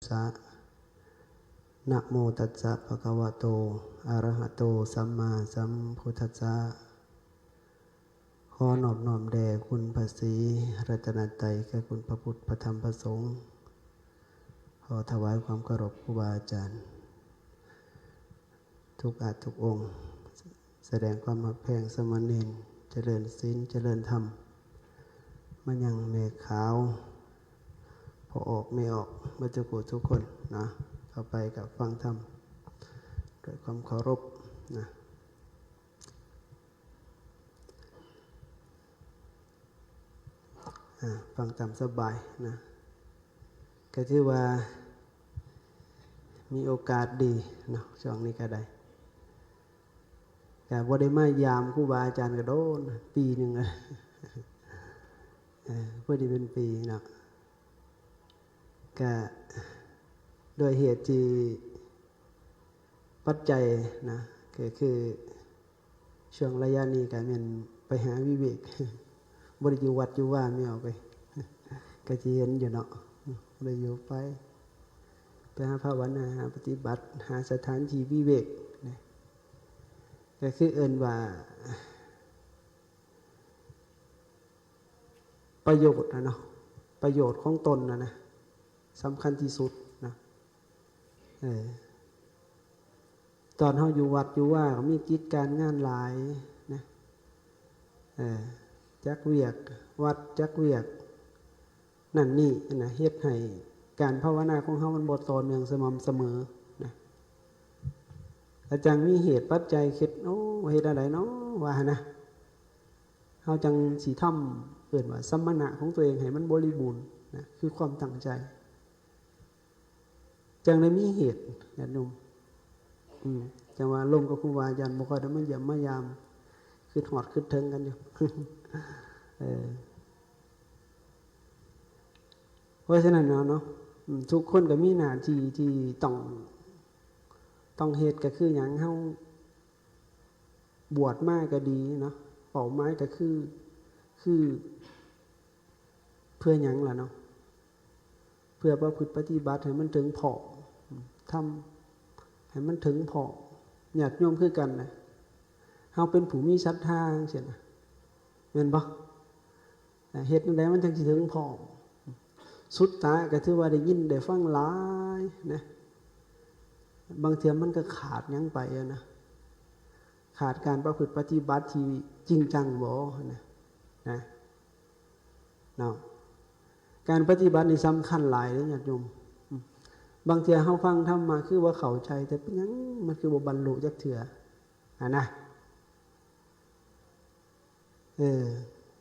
ສະ ນະໂມຕັດສະ ພະຄະວະໂຕ ອະຣະຫະໂຕ ສຳມາສຳພຸດທັດສະ. ຂໍນອບນ້ອມແດ່ຄຸນພະສີລັດຕະນະໄຕ ຄືຄຸນພະພຸດ ພະທຳ ພະສົງ. ຂໍຖວາຍຄວາມເຄົາລົບຄູບາອາຈານ ທຸກອາດທຸກອົງ, ສະແດງຄວາມຮັກແພງສາມະເນນ, ຈະເລີນສິນ ຈະເລີນທຳ ມາຍັງແມ່ຂາວ ພໍ່ອອກແມ່ອອກ ເບິດທຸກຜູ້ທຸກຄົນເນາະ. ເຂົ້າໄປກໍຟັງທຳດ້ວຍຄວາມເຄົາລົບນະ. ອາ ຟັງຕາມສະບາຍນະ, ກໍຖືວ່າມີໂອກາດດີເນາະ ຊ່ວງນີ້ກໍໄດ້. ກໍບໍ່ໄດ້ມາຢາມຄູບາອາຈານກໍໂດນ ປີໜຶ່ງ ເອີ ພໍດີເປັນປີເນາະ. ກະດ້ວຍເຫດທີ່ປັດໄຈນະ ກໍຄືຊ່ວງໄລຍະນີ້ກະແມ່ນໄປຫາວິເວກ ບໍ່ໄດ້ຢູ່ວັດຢູ່ວາແມ່ອອກເອີຍ. ກະຊິເຫັນຢູ່ເນາະ ບໍ່ໄດ້ຢູ່ ໄປ ໄປຫາພາວະນາ ຫາປະຕິບັດ ຫາສະຖານທີ່ວິເວກນະ. ກໍຄືເອີ້ນວ່າ ປະໂຫຍດນະເນາະ ປະໂຫຍດຂອງຕົນນະນະ ສຳຄັນທີ່ສຸດນະ. ເອີ ຕອນເຮົາຢູ່ວັດຢູ່ວາກໍມີກິດການງານຫຼາຍນະ ເອີ ຈັກວຽກວັດ ຈັກວຽກນັ້ນນີ້ນະ ເຮັດໃຫ້ການພາວະນາຂອງເຮົາມັນບໍ່ຕໍ່ເນື່ອງສະໝ່ຳສະເໝີນະ. ແລ້ວຈັ່ງມີເຫດປັດໄຈຄິດ ໂອ້ ເຮັດແນວໃດເນາະ ວ່າຫັ້ນນະ. ເຮົາຈັ່ງຊິທຳ ເອີ້ນວ່າສຳມະນະຂອງຕົວເອງໃຫ້ມັນບໍລິບູນນະ ຄືຄວາມຕັ້ງໃຈ. ຈັ່ງໄດ້ມີເຫດ ຍາດໂຍມ ອືມ ຈັ່ງວ່າລົມກັບຄູບາອາຈານບໍ່ຄ່ອຍໄດ້ມາຢ້ຽມມາຢາມ ຄິດຮອດຄິດເຖິງກັນຢູ່ ເອີ ເພາະສະນັ້ນເນາະ ເນາະ ອືມ ທຸກຄົນກໍມີໜ້າທີ່ທີ່ຕ້ອງ ຕ້ອງເຮັດ ກໍຄືຫຍັງ ເຮົາ ບວດມາກໍດີເນາະ ເປົ້າໝາຍກໍຄື ຄືເພື່ອຫຍັງລະເນາະ? ເພື່ອປະພຶດປະຕິບັດໃຫ້ມັນເຖິງພ້ອມ ທຳໃຫ້ມັນເຖິງພ້ອມ. ຍາດໂຍມຄືກັນນະ ເຮົາເປັນຜູ້ມີສັດທາຈັ່ງຊີ້ນະ ແມ່ນບໍ່? ເຮັດແນວໃດມັນຈັ່ງຊິເຖິງພ້ອມ? ສຸດຕາກໍຖືວ່າໄດ້ຍິນໄດ້ຟັງຫຼາຍນະ ບາງເທື່ອມັນກໍຂາດຫຍັງໄປນະ ຂາດການປະພຶດປະຕິບັດທີ່ຈິງຈັງບໍ່ນະ ນະ ເນາະ. ການປະຕິບັດນີ້ສຳຄັນຫຼາຍເດ້ຍາດໂຍມ. ບາງເທື່ອເຮົາຟັງທຳມາຄືວ່າເຂົ້າໃຈ ແຕ່ເປັນຫຍັງມັນຄືບໍ່ບັນລຸຈັກເທື່ອຫັ້ນນະ. ເອີ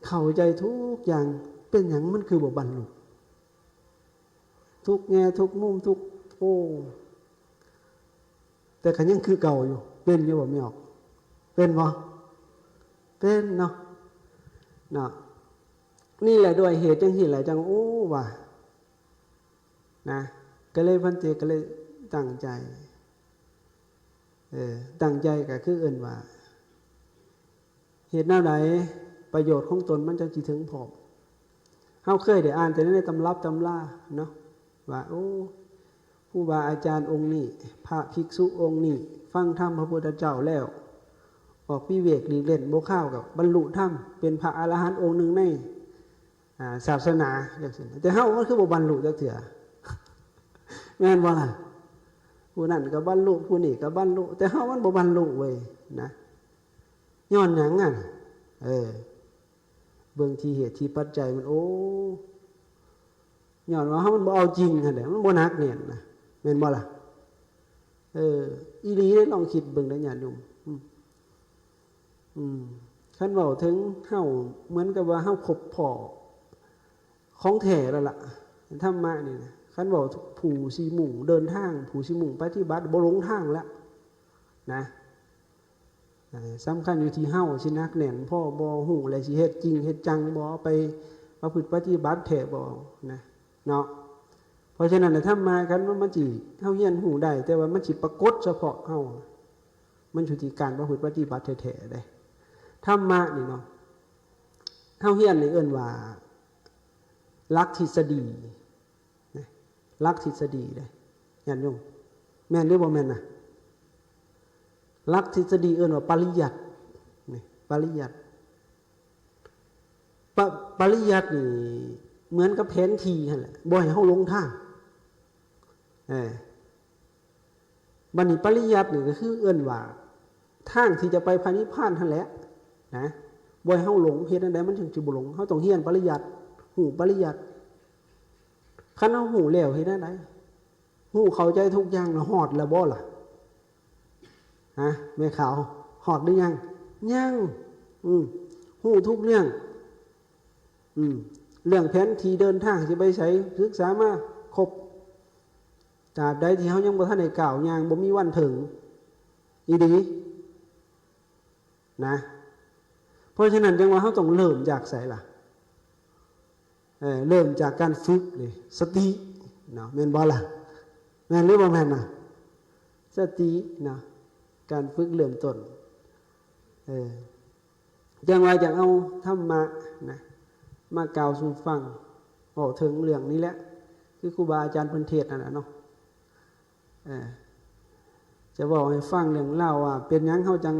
ເຂົ້າໃຈທຸກຢ່າງ ເປັນຫຍັງມັນຄືບໍ່ບັນລຸ? ທຸກແງ່ທຸກມຸມ ທຸກ ໂອ້ ແຕ່ກໍຍັງຄືເກົ່າຢູ່. ເປັນຢູ່ບໍ່ແມ່ອອກ? ເປັນບໍ່? ເປັນເນາະ ເນາະ. ນີ້ແຫຼະ ດ້ວຍເຫດຈັ່ງຊີ້ແຫຼະ ຈັ່ງ ໂອ້ ວ່ານະ ກໍເລີຍ ພັນເຕກໍເລີຍຕັ້ງໃຈ ເອີ ຕັ້ງໃຈກໍຄືເອີ້ນວ່າ ເຮັດແນວໃດປະໂຫຍດຂອງຕົນມັນຈັ່ງຊິເຖິງພ້ອມ. ເຮົາເຄີຍໄດ້ອ່ານແຕ່ໃນຕຳລັບຕຳລາເນາະ ວ່າ ໂອ້ ຄູບາອາຈານອົງນີ້ ພະພິກສຸອົງນີ້ ຟັງທຳພະພຸດທະເຈົ້າແລ້ວ ອອກວິເວກຫຼີກເລ່ນ ບໍ່ຄາວກໍບັນລຸທຳ ເປັນພະອະລະຫັນອົງໜຶ່ງໃນ ອ່າ ສາສະໜາຈັ່ງຊີ້. ແຕ່ເຮົາມັນຄືບໍ່ບັນລຸຈັກເທື່ອ ແມ່ນບໍ່ລະ? ຜູ້ນັ້ນກໍບັນລຸ ຜູ້ນີ້ກໍບັນລຸ ແຕ່ເຮົາມັນບໍ່ບັນລຸເວີຍນະ. ຍ້ອນຫຍັງຫັ້ນ? ເອີ ເບິ່ງທີ່ເຫດທີ່ປັດໄຈມັນ ໂອ້ ຍ້ອນວ່າເຮົາມັນບໍ່ເອົາຈິງຫັ້ນແຫຼະ ມັນບໍ່ໜັກແໜ້ນນະ ແມ່ນບໍ່ລະ? ເອີ ອີ່ຫຼີເດ້ ລອງຄິດເບິ່ງເດີຍາດໂຍມ. ອືມ ອືມ ຄັນເວົ້າເຖິງເຮົາ ເໝືອນກັບວ່າເຮົາພົບພໍ້ຂອງແທ້ແລ້ວລະ ທຳມະນີ້ນະ. ຄັນເວົ້າຜູ້ຊິມຸ່ງເດີນທາງ ຜູ້ຊິມຸ່ງປະຕິບັດ ບໍ່ຫຼົງທາງແລ້ວນະ. ເອີ ສຳຄັນຢູ່ທີ່ເຮົາຊິໜັກແໜ້ນພໍບໍ່ ຮູ້ແລ້ວຊິເຮັດຈິງເຮັດຈັງບໍ່ ເອົາໄປປະພຶດປະຕິບັດແທ້ບໍ່ນະ ເນາະ. ເພາະສະນັ້ນນະ ທຳມະຄັນວ່າມັນຊິ ເຮົາຮຽນຮູ້ໄດ້ ແຕ່ວ່າມັນຊິປາກົດສະເພາະເຮົາ ມັນຢູ່ທີ່ການປະພຶດປະຕິບັດແທ້ໆເດ້. ທຳມະນີ້ເນາະ ເຮົາຮຽນນີ້ເອີ້ນວ່າຫຼັກທິດສະດີ ນະ ຫຼັກທິດສະດີເດ້ ຍາດໂຍມ ແມ່ນຫຼືບໍ່ແມ່ນນະ? ຫຼັກທິດສະດີເອີ້ນວ່າປະລິຍັດ ນີ້ ປະລິຍັດ ປະ ປະລິຍັດນີ້ເໝືອນກັບແຜນທີ່ຫັ້ນແຫຼະ ບໍ່ໃຫ້ເຮົາຫຼົງທາງ. ເອີ ບັດນີ້ປະລິຍັດນີ້ກໍຄືເອີ້ນວ່າທາງທີ່ຈະໄປພະນິບພານຫັ້ນແຫຼະນະ ບໍ່ໃຫ້ເຮົາຫຼົງ. ເຮັດແນວໃດມັນຈຶ່ງຊິບໍ່ຫຼົງ? ເຮົາຕ້ອງຮຽນປະລິຍັດ ຮູ້ປະລິຍັດ. ຄັນເຮົາຮູ້ແລ້ວເຮັດແນວໃດ? ຮູ້ເຂົ້າໃຈທຸກຢ່າງແລ້ວຮອດແລ້ວບໍ່ລະ? ຮະ ແມ່ຂາວ ຮອດຫຼືຍັງ? ຍັງ. ອືມ ຮູ້ທຸກເລື່ອງ. ອືມ ເລື່ອງແຜນທີ່ເດີນທາງຊິໄປໃສ ສຶກສາມາຄົບ. ຕາບໃດທີ່ເຮົາຍັງບໍ່ທັນໄດ້ກ້າວຍ່າງ ບໍ່ມີວັນເຖິງອີ່ຫຼີນະ. ເພາະສະນັ້ນຈັ່ງວ່າເຮົາຕ້ອງເລີ່ມຈາກໃສລະ? ເອີ ເລີ່ມຈາກການຝຶກເດ້ ສະຕິເນາະ ແມ່ນບໍ່ລະ? ແມ່ນຫຼືບໍ່ແມ່ນນະ? ສະຕິເນາະ ການຝຶກເລີ່ມຕົ້ນ. ເອີ ຈັ່ງວ່າຈະເອົາທຳມະນະ ມາກ່າວສູ່ຟັງ ເວົ້າເຖິງເລື່ອງນີ້ແຫຼະ ຄືຄູບາອາຈານເພິ່ນເທດນັ້ນແຫຼະເນາະ. ເອີ ຈະເວົ້າໃຫ້ຟັງເລື່ອງລາວວ່າເປັນຫຍັງເຮົາຈັ່ງ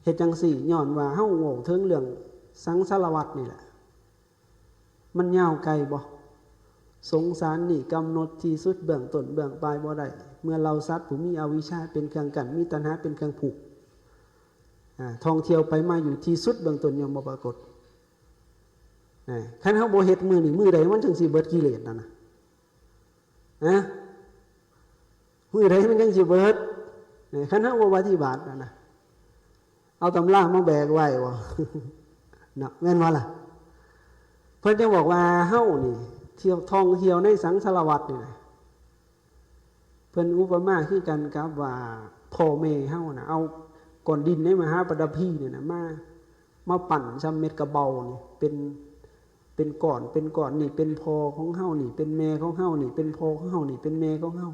ເຮັດຈັ່ງຊີ້ ຍ້ອນວ່າເຮົາເວົ້າເຖິງເລື່ອງສັງສາລະວັດນີ້ແຫຼະ. ມັນຍາວໄກບໍ່? ສົງສານນີ້ກຳນົດທີ່ສຸດເບື້ອງຕົ້ນເບື້ອງປາຍບໍ່ໄດ້ ເມື່ອເຫຼົ່າສັດຜູ້ມີອະວິຊາເປັນເຄື່ອງກັ້ນ ມີຕັນຫາເປັນເຄື່ອງຜູກ ອາ ທ່ອງທ່ຽວໄປມາຢູ່ທີ່ສຸດເບື້ອງຕົ້ນຍ່ອມບໍ່ປາກົດ. ອາ ຄັນເຮົາບໍ່ເຮັດມື້ນີ້ ມື້ໃດມັນຈຶ່ງຊິເບິດກິເລດນັ້ນນະ? ຮະ ມື້ໃດມັນຈັ່ງຊິເບິດ? ເອີ ຄັນເຮົາບໍ່ປະຕິບັດນະ ເອົາຕຳລາມາແບກໄວ້ບໍ່ ເນາະ ແມ່ນບໍ່ລະ? ເພິ່ນຈຶ່ງບອກວ່າເຮົານີ້ທ່ຽວ ທ່ອງທ່ຽວໃນສັງສາລະວັດນີ້ນະ ເພິ່ນອຸປະມາຄືກັນກັບວ່າພໍ່ແມ່ເຮົານະ ເອົາກ້ອນດິນໃນມະຫາປັດຕະພີນີ້ນະ ມາ ມາປັ້ນສ່ຳເມັດກະເບົານີ້ ເປັນ ເປັນກ້ອນ ເປັນກ້ອນ ນີ້ເປັນພໍ່ຂອງເຮົາ ນີ້ເປັນແມ່ຂອງເຮົາ ນີ້ເປັນພໍ່ຂອງເຮົາ ນີ້ເປັນແມ່ຂອງເຮົາ.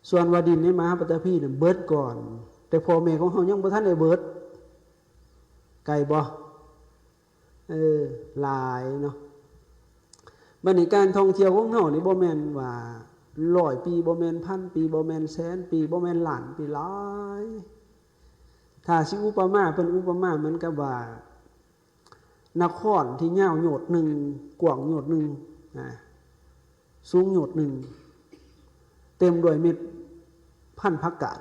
ສ່ວນວ່າດິນໃນມະຫາປັດຕະພີນັ້ນເບິດກ່ອນ ແຕ່ພໍ່ແມ່ຂອງເຮົາຍັງບໍ່ທັນໄດ້ເບິດ. ໄກບໍ່? ເອີ ຫຼາຍເນາະ. ບັດນີ້ການທ່ອງທ່ຽວຂອງເຮົານີ້ບໍ່ແມ່ນວ່າຮ້ອຍປີ ບໍ່ແມ່ນພັນປີ ບໍ່ແມ່ນແສນປີ ບໍ່ແມ່ນລ້ານປີ ຫຼາຍ. ຖ້າຊິອຸປະມາ ເພິ່ນອຸປະມາເໝືອນກັບວ່າ ນະຄອນທີ່ຍາວໂຍດໜຶ່ງ ກວ້າງໂຍດໜຶ່ງ ນະ ສູງໂຍດໜຶ່ງ ເຕັມດ້ວຍເມັດພັນຜັກກາດ.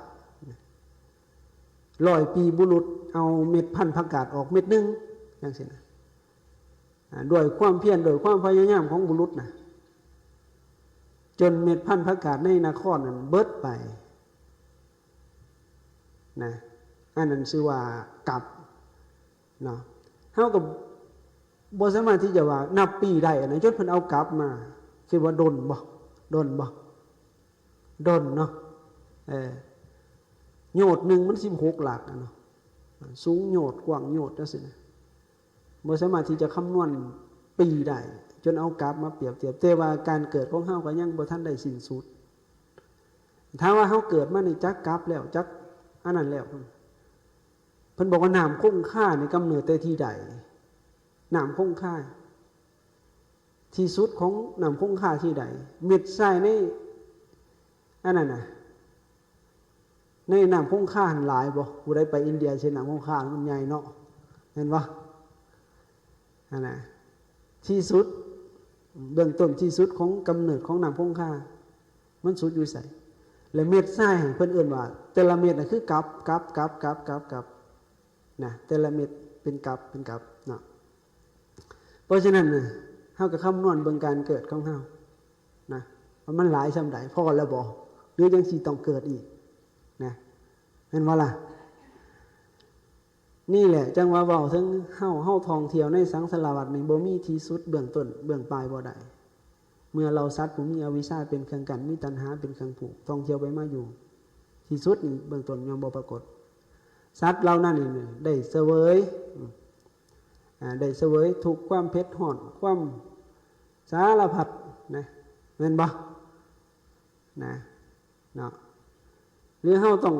ຮ້ອຍປີບຸລຸດເອົາເມັດພັນຜັກກາດອອກເມັດໜຶ່ງ ຈັ່ງຊີ້ນະ. ອາ ດ້ວຍຄວາມພຽນ ດ້ວຍຄວາມພະຍາຍາມຂອງບຸລຸດນະ ຈົນເມັດພັນຜັກກາດໃນນະຄອນນັ້ນເບິດໄປນະ. ອັນນັ້ນຊື່ວ່າກັບ ເນາະ. ເຮົາກໍບໍ່ສາມາດທີ່ຈະວ່ານັບປີໄດ້ນະ ຈົນເພິ່ນເອົາກັບມາ. ຄິດວ່າດົນບໍ່? ດົນບໍ່? ດົນເນາະ. ເອີ ໂຍດໜຶ່ງມັນສິບຫົກຫຼັກນະເນາະ ສູງໂຍດ ກວ້າງໂຍດ ຈັ່ງຊີ້ນະ. ບໍ່ສາມາດທີ່ຈະຄຳນວນປີໄດ້ ຈົນເອົາກັບມາປຽບທຽບ. ແຕ່ວ່າການເກີດຂອງເຮົາກໍຍັງບໍ່ທັນໄດ້ສິ້ນສຸດ. ຖ້າວ່າເຮົາເກີດມານີ້ຈັກກັບແລ້ວ ຈັກອັນນັ້ນແລ້ວ. ເພິ່ນບອກວ່ານ້ຳຄົງຄານີ້ກຳເນີດແຕ່ທີ່ໃດ? ນ້ຳຄົງຄາ ທີ່ສຸດຂອງນ້ຳຄົງຄາທີ່ໃດ? ເມັດຊາຍໃນອັນນັ້ນນະ ໃນນ້ຳຄົງຄາຫັ້ນຫຼາຍບໍ່? ຜູ້ໃດໄປອິນເດຍຊິເຫັນນ້ຳຄົງຄາມັນໃຫຍ່ເນາະ ແມ່ນບໍ່? ຫັ້ນນະ ທີ່ສຸດ ເບື້ອງຕົ້ນທີ່ສຸດຂອງກຳເນີດຂອງນ້ຳຄົງຄາ ມັນສຸດຢູ່ໃສ? ແລະເມັດຊາຍຫັ້ນເພິ່ນເອີ້ນວ່າ ແຕ່ລະເມັດນະຄືກັບ ກັບ ກັບ ກັບ ກັບ ກັບ ນະ ແຕ່ລະເມັດເປັນກັບ ເປັນກັບເນາະ. ເພາະສະນັ້ນນະ ເຮົາກໍຄຳນວນເບິ່ງການເກີດຂອງເຮົານະ ວ່າມັນຫຼາຍສ່ຳໃດ ພໍແລ້ວບໍ່ ຫຼືຍັງຊິຕ້ອງເກີດອີກນະ ແມ່ນບໍ່ລະ? ນີ້ແຫຼະ ຈັ່ງວ່າເວົ້າເຖິງເຮົາ ເຮົາທ່ອງທ່ຽວໃນສັງສາລະວັດນີ້ ບໍ່ມີທີ່ສຸດເບື້ອງຕົ້ນເບື້ອງປາຍບໍ່ໄດ້. ເມື່ອເຫຼົ່າສັດຜູ້ມີອະວິຊາເປັນເຄື່ອງກັ້ນ ມີຕັນຫາເປັນເຄື່ອງຜູກ ທ່ອງທ່ຽວໄປມາຢູ່ ທີ່ສຸດນີ້ເບື້ອງຕົ້ນຍ່ອມບໍ່ປາກົດ. ສັດເຫຼົ່ານັ້ນນີ້ໄດ້ສະເຫວີຍ ອາ ໄດ້ສະເຫວີຍທຸກ ຄວາມເຜັດຮ້ອນ ຄວາມສາລະພັດນະ ແມ່ນບໍ່? ນະ ເນາະ ຫຼືເຮົາຕ້ອງ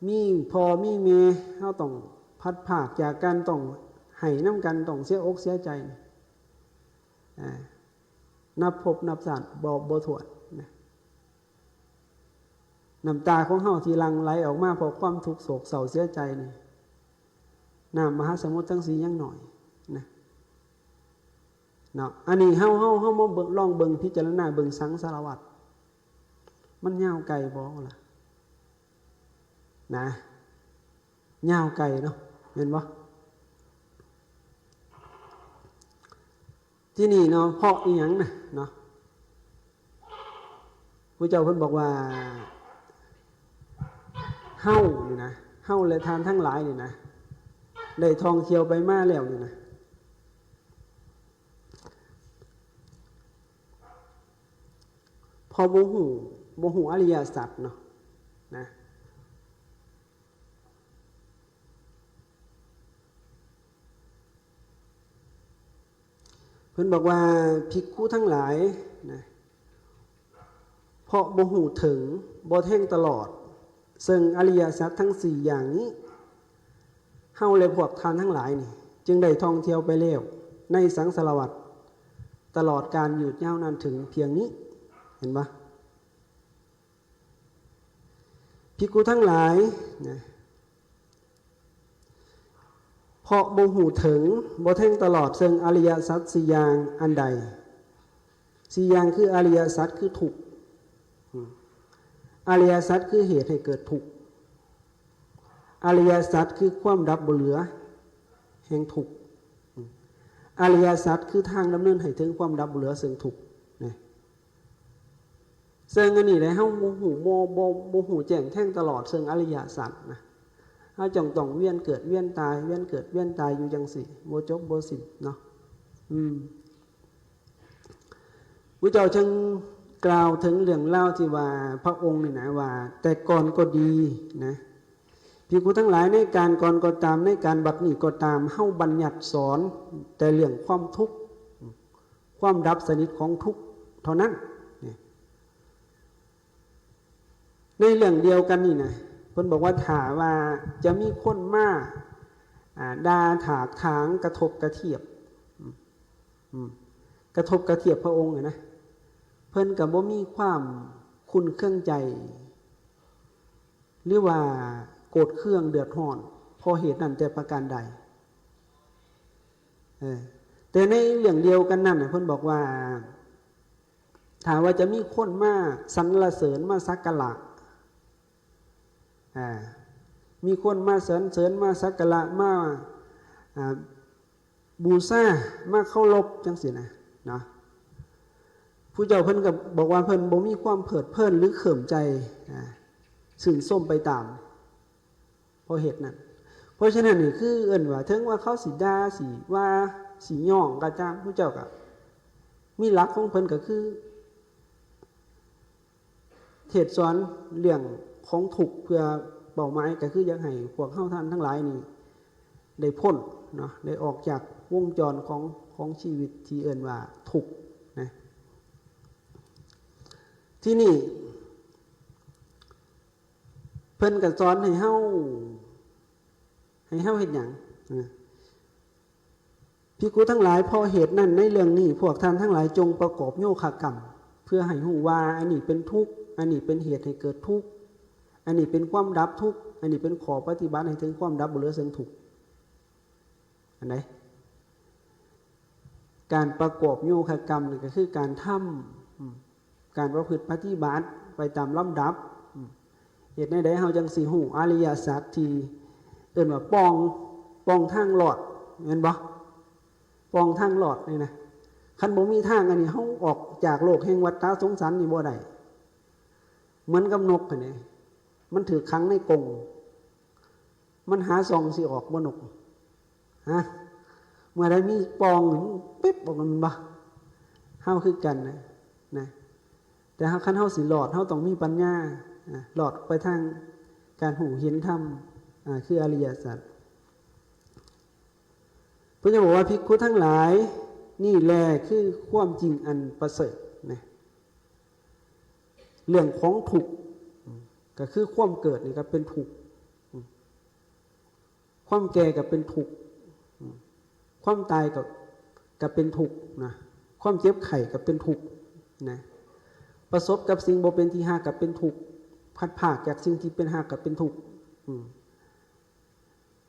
ມີພໍ່ມີແມ່ ເຮົາຕ້ອງພັດພາກຈາກກັນ ຕ້ອງໄຫ້ນຳກັນ ຕ້ອງເສຍອົກເສຍໃຈ. ອາ ນັບພົບນັບຊາດບໍ່ ບໍ່ຖ້ວນນະ. ນ້ຳຕາຂອງເຮົາທີ່ຫຼັ່ງໄຫຼອອກມາເພາະຄວາມທຸກໂສກເສົ້າເສຍໃຈນີ້ ນ້ຳມະຫາສະໝຸດທັງສີ່ຍັງໜ້ອຍນະ ເນາະ. ອັນນີ້ເຮົາ ເຮົາ ເຮົາມາເບິ່ງ ລອງເບິ່ງ ພິຈາລະນາເບິ່ງສັງສາລະວັດ ມັນຍາວໄກບໍ່ລະ ນະ? ຍາວໄກເນາະ ແມ່ນບໍ່? ທີນີ້ເນາະ ເພາະອີ່ຫຍັງນະເນາະ ຜູ້ເຈົ້າເພິ່ນບອກວ່າ ເຮົານີ້ນະ ເຮົາ ແລະ ທ່ານທັງຫຼາຍນີ້ນະ ໄດ້ທ່ອງທ່ຽວໄປມາແລ້ວນີ້ນະ ເພາະບໍ່ຮູ້ ບໍ່ຮູ້ອະລິຍະສັດເນາະ ນະ. ເພິ່ນບອກວ່າ ພິກຂຸທັງຫຼາຍນະ ເພາະບໍ່ຮູ້ເຖິງ ບໍ່ແທງຕະຫຼອດ ເຊິ່ງອະລິຍະສັດທັງສີ່ຢ່າງນີ້ ເຮົາ ແລະ ພວກທ່ານທັງຫຼາຍນີ້ ຈຶ່ງໄດ້ທ່ອງທ່ຽວໄປແລ້ວໃນສັງສາລະວັດ ຕະຫຼອດການຍືດຍາວນານເຖິງພຽງນີ້. ເຫັນບໍ່? ພິກຂຸທັງຫຼາຍນະ ເພາະບໍ່ຮູ້ເຖິງ ບໍ່ແທງຕະຫຼອດເຊິ່ງອະລິຍະສັດສີ່ຢ່າງ. ອັນໃດ? ສີ່ຢ່າງຄື ອະລິຍະສັດຄືທຸກ ອາ ອະລິຍະສັດຄືເຫດໃຫ້ເກີດທຸກ ອາ ອະລິຍະສັດຄືຄວາມດັບບໍ່ເຫຼືອແຫ່ງທຸກ ອາ ອະລິຍະສັດຄືທາງດຳເນີນໃຫ້ເຖິງຄວາມດັບບໍ່ເຫຼືອເຊິ່ງທຸກນະ. ເຊິ່ງອັນນີ້ແຫຼະ ເຮົາບໍ່ຮູ້ ບໍ່ ບໍ່ ບໍ່ຮູ້ແຈ້ງແທງຕະຫຼອດເຊິ່ງອະລິຍະສັດນະ ເຮົາຈັ່ງຕ້ອງວຽນເກີດວຽນຕາຍ ວຽນເກີດວຽນຕາຍຢູ່ຈັ່ງຊີ້ ບໍ່ຈົບບໍ່ສິ້ນເນາະ. ອືມ ພະເຈົ້າຈຶ່ງກ່າວເຖິງເລື່ອງລາວທີ່ວ່າພະອົງນີ້ນະ ວ່າແຕ່ກ່ອນກໍດີນະ ພິກຂຸທັງຫຼາຍ ໃນການກ່ອນກໍຕາມ ໃນການບັດນີ້ກໍຕາມ ເຮົາບັນຍັດສອນແຕ່ເລື່ອງຄວາມທຸກ ຄວາມດັບສະໜິດຂອງທຸກເທົ່ານັ້ນ. ໃນເລື່ອງດຽວກັນນີ້ນະ ເພິ່ນບອກວ່າ ຖ້າວ່າຈະມີຄົນມາ ອາ ດ່າຖາກຖາງ ກະທົບກະທຽບ ອາ ກະທົບກະທຽບພະອົງຫັ້ນນະ ເພິ່ນກໍບໍ່ມີຄວາມຂຸ້ນເຄືອງໃຈ ຫຼືວ່າໂກດເຄືອງເດືອດຮ້ອນເພາະເຫດນັ້ນແຕ່ປະການໃດ. ເອີ ແຕ່ໃນເລື່ອງດຽວກັນນັ້ນນະ ເພິ່ນບອກວ່າ ຖ້າວ່າຈະມີຄົນມາສັນລະເສີນ ມາສັກກາລະ ອາ ມີຄົນມາສັນເສີນ ມາສັກກາລະ ມາ ອາ ບູຊາ ມາເຄົາລົບຈັ່ງຊີ້ນະເນາະ ຜູ້ເຈົ້າເພິ່ນກໍບອກວ່າ ເພິ່ນບໍ່ມີຄວາມເພີດເພີນ ຫຼື ເຂີມໃຈ ອາ ຊື່ນຊົມໄປຕາມ ເພາະເຫດນັ້ນ. ເພາະສະນັ້ນນີ້ ຄືເອີ້ນວ່າ ເຖິງວ່າເຂົາຊິດ່າ ຊິວ່າ ຊິຍ້ອງກໍຕາມ ຜູ້ເຈົ້າກໍມີຫຼັກຂອງເພິ່ນ ກໍຄື ເທດສອນເລື່ອງຂອງທຸກ ເພື່ອເປົ້າໝາຍກໍຄືຢາກໃຫ້ພວກເຮົາທ່ານທັງຫຼາຍນີ້ໄດ້ພົ້ນເນາະ ໄດ້ອອກຈາກວົງຈອນຂອງ ຂອງຊີວິດທີ່ເອີ້ນວ່າທຸກນະ. ທີນີ້ເພິ່ນກໍສອນໃຫ້ເຮົາ ໃຫ້ເຮົາເຮັດຫຍັງ? ພິກຂຸທັງຫຼາຍ, ເພາະເຫດນັ້ນໃນເລື່ອງນີ້ ພວກທ່ານທັງຫຼາຍຈົ່ງປະກອບໂຍຄະກຳ ເພື່ອໃຫ້ຮູ້ວ່າອັນນີ້ເປັນທຸກ, ອັນນີ້ເປັນເຫດໃຫ້ເກີດທຸກ, ອັນນີ້ເປັນຄວາມດັບທຸກ, ອັນນີ້ເປັນຂໍ້ປະຕິບັດໃຫ້ເຖິງຄວາມດັບບໍ່ເຫຼືອເຊິ່ງທຸກ. ອັນໃດ? ການປະກອບໂຍຄະກຳນີ້ກໍຄືການທຳ ອາ ການປະພຶດປະຕິບັດໄປຕາມລຳດັບ. ເຮັດແນວໃດເຮົາຈັ່ງຊິຮູ້ອະລິຍະສັດທີ່ເອີ້ນວ່າປ່ອງ ປ່ອງທາງລອດ ແມ່ນບໍ່? ປ່ອງທາງລອດນີ້ນະ ຄັນບໍ່ມີທາງອັນນີ້ ເຮົາອອກຈາກໂລກແຫ່ງວັດຕະສົງສານນີ້ບໍ່ໄດ້. ເໝືອນກັບນົກຫັ້ນເດ ມັນຖືກຂັງໃນກົງ ມັນຫາຊ່ອງຊິອອກບໍ່ນົກ? ຮະ? ເມື່ອໃດມີປ່ອງ ປິບອອກ ແມ່ນບໍ່? ເຮົາຄືກັນນະ ນະ ແຕ່ເຮົາ ຄັນເຮົາຊິລອດ ເຮົາຕ້ອງມີປັນຍາ ນະ ລອດໄປທາງການຮູ້ເຫັນທຳ ອາ ຄືອະລິຍະສັດ. ເພິ່ນຈະບອກວ່າ ພິກຂຸທັງຫຼາຍ ນີ້ແລຄືຄວາມຈິງອັນປະເສີດນະ. ເລື່ອງຂອງທຸກ ກໍຄືຄວາມເກີດນີ້ກໍເປັນທຸກ ຄວາມແກ່ກໍເປັນທຸກ ຄວາມຕາຍກໍ ກໍເປັນທຸກນະ. ຄວາມເຈັບໄຂ້ກໍເປັນທຸກນະ, ປະສົບກັບສິ່ງບໍ່ເປັນທີ່ຮັກກໍເປັນທຸກ, ພັດພາກຈາກສິ່ງທີ່ເປັນຮັກກໍເປັນທຸກ. ອືມ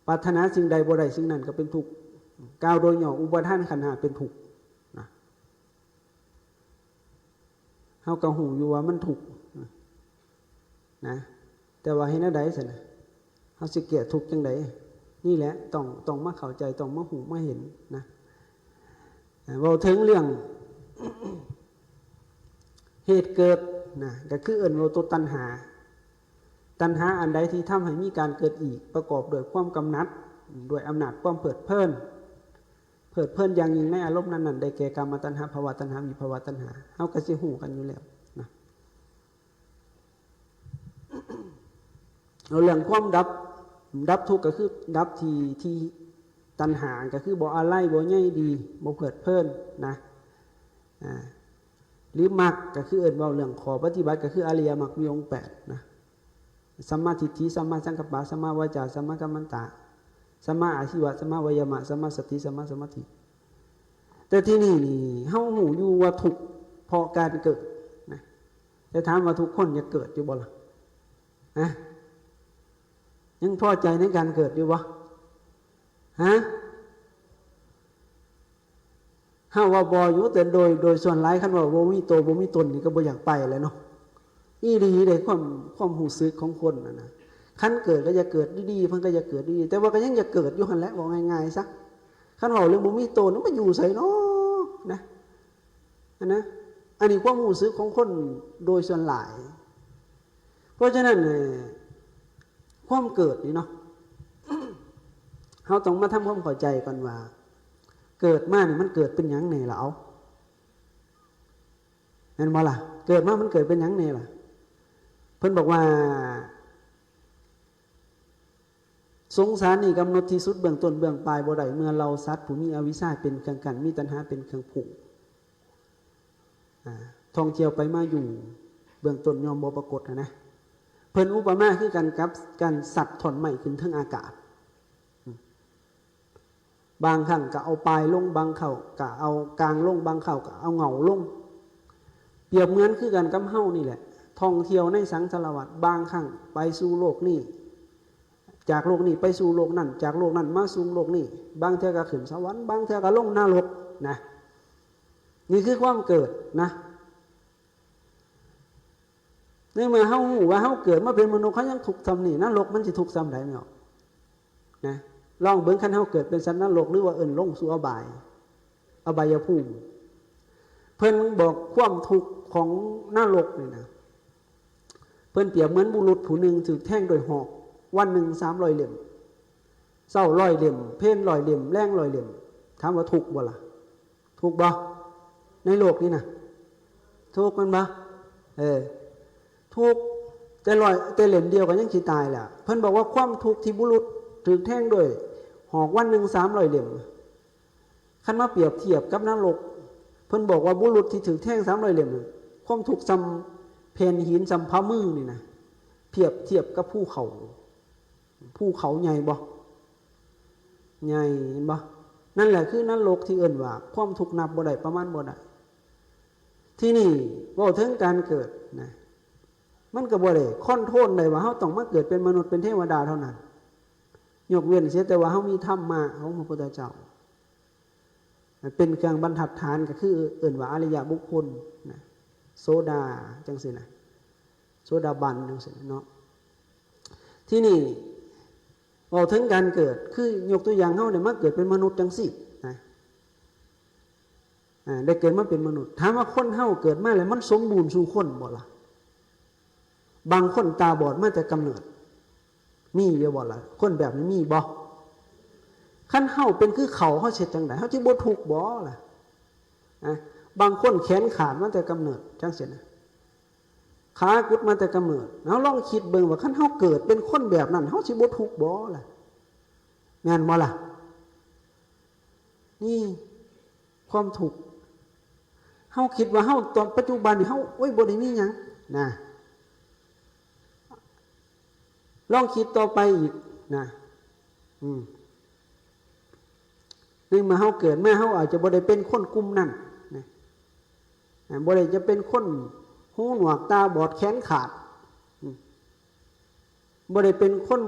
ປາດຖະໜາສິ່ງໃດບໍ່ໄດ້ສິ່ງນັ້ນກໍເປັນທຸກ. ກ່າວໂດຍຫຍໍ້ ອຸປາທານຂັນຫ້າເປັນທຸກນະ. ເຮົາກໍຮູ້ຢູ່ວ່າມັນທຸກນະ, ແຕ່ວ່າເຮັດແນວໃດຊັ້ນນະ? ເຮົາຊິແກ້ທຸກຈັ່ງໃດ? ນີ້ແຫຼະ ຕ້ອງ ຕ້ອງມາເຂົ້າໃຈ, ຕ້ອງມາຮູ້ມາເຫັນນະ. ເວົ້າເຖິງເລື່ອງເຫດເກີດນະ, ກໍຄືເອີ້ນວ່າຕົວຕັນຫາ. ຕັນຫາອັນໃດທີ່ທຳໃຫ້ມີການເກີດອີກ ປະກອບດ້ວຍຄວາມກຳໜັດ, ດ້ວຍອຳນາດຄວາມເພີດເພີນ, ເພີດເພີນຢ່າງຍິ່ງໃນອາລົມນັ້ນໆ ໄດ້ແກ່ກາມະຕັນຫາ, ພະວະຕັນຫາ, ວິພະວະຕັນຫາ, ເຮົາກໍຊິຮູ້ກັນຢູ່ແລ້ວນະ. ເອົາເລື່ອງຄວາມດັບ, ດັບທຸກກໍຄືດັບທີ່ ທີ່ຕັນຫາ ກໍຄືບໍ່ອາໄລ ບໍ່ໃຍດີ ບໍ່ເພີດເພີນນະ. ອ່າ ຫຼືມັກ ກໍຄືເອີ້ນເວົ້າເລື່ອງຂໍ້ປະຕິບັດ ກໍຄືອະລິຍະມັກມີອົງແປດນະ. ສຳມາທິດຖິ, ສຳມາສັງກັບປະ, ສຳມາວາຈາ, ສຳມາກັມມັນຕະ, ສຳມາອາຊີວະ, ສຳມາວາຍາມະ, ສຳມາສະຕິ, ສຳມາສະມາທິ. ແຕ່ທີ່ນີ້ນີ້ ເຮົາຮູ້ຢູ່ວ່າທຸກເພາະການເກີດນະ, ແຕ່ຖາມວ່າທຸກຄົນຢາກເກີດຢູ່ບໍ່ລະ? ຮະ? ຍັງພໍໃຈໃນການເກີດຢູ່ບໍ່? ຮະ? ເຮົາວ່າບໍ່ຢູ່, ແຕ່ໂດຍ ໂດຍສ່ວນຫຼາຍ ຄັນວ່າບໍ່ມີໂຕບໍ່ມີຕົນນີ້ກໍບໍ່ຢາກໄປແຫຼະເນາະ. ອີ່ຫຼີເດ້ ຄວາມ ຄວາມຮູ້ສຶກຂອງຄົນນັ້ນນະ, ຄັນເກີດກໍຢາກເກີດດີໆ, ເພິ່ນກໍຢາກເກີດດີໆ, ແຕ່ວ່າກໍຍັງຢາກເກີດຢູ່ຫັ້ນແຫຼະ, ເວົ້າງ່າຍໆຊະ. ຄັນເວົ້າເລື່ອງບໍ່ມີໂຕນີ້ ມັນຢູ່ໃສເນາະ ນະ? ຫັ້ນນະ, ອັນນີ້ຄວາມຮູ້ສຶກຂອງຄົນໂດຍສ່ວນຫຼາຍ. ເພາະສະນັ້ນ ເອີ ຄວາມເກີດນີ້ເນາະ ເຮົາຕ້ອງມາທຳຄວາມເຂົ້າໃຈກ່ອນວ່າ ເກີດມານີ້ມັນເກີດເປັນຫຍັງແດ່ລະ ເອົາ ແມ່ນບໍ່ລະ? ເກີດມາມັນເກີດເປັນຫຍັງແດ່ລະ? ເພິ່ນບອກວ່າ ສົງສານນີ້ກຳນົດທີ່ສຸດເບື້ອງຕົ້ນເບື້ອງປາຍບໍ່ໄດ້ ເມື່ອເຫຼົ່າສັດຜູ້ມີອະວິຊຊາເປັນເຄື່ອງກັ້ນ ມີຕັນຫາເປັນເຄື່ອງຜູກ ອາ ທ່ອງທ່ຽວໄປມາຢູ່ເບື້ອງຕົ້ນຍ່ອມບໍ່ປາກົດຫັ້ນນະ. ເພິ່ນອຸປະມາຄືກັນກັບການຊັດທ່ອນໄມ້ຂຶ້ນເທິງອາກາດ. ບາງຄັ້ງກໍເອົາປາຍລົງ, ບາງເຂົ້າກໍເອົາກາງລົງ, ບາງເຂົ້າກໍເອົາເຫງົ້າລົງ. ປຽບເໝືອນຄືກັນກັບເຮົານີ້ແຫຼະ, ທ່ອງທ່ຽວໃນສັງສາລະວັດ, ບາງຄັ້ງໄປສູ່ໂລກນີ້, ຈາກໂລກນີ້ໄປສູ່ໂລກນັ້ນ, ຈາກໂລກນັ້ນມາສູ່ໂລກນີ້, ບາງເທື່ອກໍຂຶ້ນສະຫວັນ, ບາງເທື່ອກໍລົງນະລົກນະ. ນີ້ຄືຄວາມເກີດນະ. ໃນເມື່ອເຮົາຮູ້ວ່າເຮົາເກີດມາເປັນມະນຸດ ເຮົາຍັງທຸກສ່ຳນີ້, ນະລົກມັນຊິທຸກສ່ຳໃດເນາະ ນະ? ລອງເບິ່ງ, ຄັນເຮົາເກີດເປັນສັດນະລົກ ຫຼືວ່າເອີ້ນລົງສູ່ອະບາຍ, ອະບາຍຍະພູມ, ເພິ່ນບອກຄວາມທຸກຂອງນະລົກນີ້ນະ, ເພິ່ນປຽບເໝືອນບຸລຸດຜູ້ໜຶ່ງຖືກແທງດ້ວຍຫອກ ວັນໜຶ່ງສາມຮ້ອຍເຫຼັ້ມ, ເຊົ້າຮ້ອຍເຫຼັ້ມ, ເພນຮ້ອຍເຫຼັ້ມ, ແລງຮ້ອຍເຫຼັ້ມ. ຖາມວ່າທຸກບໍ່ລະ? ທຸກບໍ່? ໃນໂລກນີ້ນະ ທຸກແມ່ນບໍ່? ເອີ ທຸກ ແຕ່ຮ້ອຍ ແຕ່ເຫຼັ້ມດຽວກໍຍັງຊິຕາຍແລ້ວ. ເພິ່ນບອກວ່າຄວາມທຸກທີ່ບຸລຸດຖືກແທງດ້ວຍຫອກວັນໜຶ່ງສາມຮ້ອຍເຫຼັ້ມ, ຄັນມາປຽບທຽບກັບນະລົກ, ເພິ່ນບອກວ່າບຸລຸດທີ່ຖືກແທງສາມຮ້ອຍເຫຼັ້ມ, ຄວາມທຸກສ່ຳແຜ່ນຫີນ, ສ່ຳຝ່າມືນີ້ນະ, ປຽບທຽບກັບພູເຂົາ. ພູເຂົາໃຫຍ່ບໍ່? ໃຫຍ່ ເຫັນບໍ່? ນັ້ນແຫຼະຄືນະລົກທີ່ເອີ້ນວ່າຄວາມທຸກນັບບໍ່ໄດ້ ປະມານບໍ່ໄດ້. ທີນີ້ເວົ້າເຖິງການເກີດນະ, ມັນກໍບໍ່ໄດ້ຄອນໂທຣນໄດ້ວ່າເຮົາຕ້ອງມາເກີດເປັນມະນຸດເປັນເທວະດາເທົ່ານັ້ນ, ຍົກເວັ້ນເສຍແຕ່ວ່າເຮົາມີທຳມະຂອງພະພຸດທະເຈົ້າ ເປັນເຄື່ອງບັນທັດຖານ ກໍຄືເອີ້ນວ່າອະລິຍະບຸກຄົນນະ, ໂສດາ ຈັ່ງຊີ້ນະ, ໂສດາບັນ ຈັ່ງຊີ້ນະເນາະ. ທີນີ້ເວົ້າເຖິງການເກີດ ຄືຍົກຕົວຢ່າງ ເຮົາໄດ້ມາເກີດເປັນມະນຸດຈັ່ງຊີ້ນະ, ອາ ໄດ້ເກີດມາເປັນມະນຸດ. ຖາມວ່າຄົນເຮົາເກີດມາແລ້ວມັນສົມບູນສູ່ຄົນບໍ່ລະ? ບາງຄົນຕາບອດມາແຕ່ກຳເນີດ ມີຢູ່ບໍ່ລະ? ຄົນແບບນີ້ມີບໍ່? ຄັນເຮົາເປັນຄືເຂົາ ເຮົາຊິເຮັດຈັ່ງໃດ? ເຮົາຊິບໍ່ທຸກບໍ່ລະ? ອາ ບາງຄົນແຂນຂາດມາແຕ່ກຳເນີດ ຈັ່ງຊີ້ນະ, ຂາກຸດມາແຕ່ກຳເນີດ. ເຮົາລອງຄິດເບິ່ງວ່າ ຄັນເຮົາເກີດເປັນຄົນແບບນັ້ນ ເຮົາຊິບໍ່ທຸກບໍ່ລະ? ແມ່ນບໍ່ລະ? ນີ້ ຄວາມທຸກ. ເຮົາຄິດວ່າເຮົາຕອນປັດຈຸບັນນີ້ເຮົາ ໂອ້ຍ ບໍ່ໄດ້ມີຫຍັງນະ. ລອງຄິດຕໍ່ໄປອີກນະ. ອືມ ໃນເມື່ອເຮົາເກີດມາ ເຮົາອາດຈະບໍ່ໄດ້ເປັນຄົນກຸ່ມນັ້ນນະ. ບໍ່ໄດ້ຈະເປັນຄົນຫູໜວກຕາບອດແຂນຂາດ ອືມ ບໍ່ໄດ້ເປັນຄົນ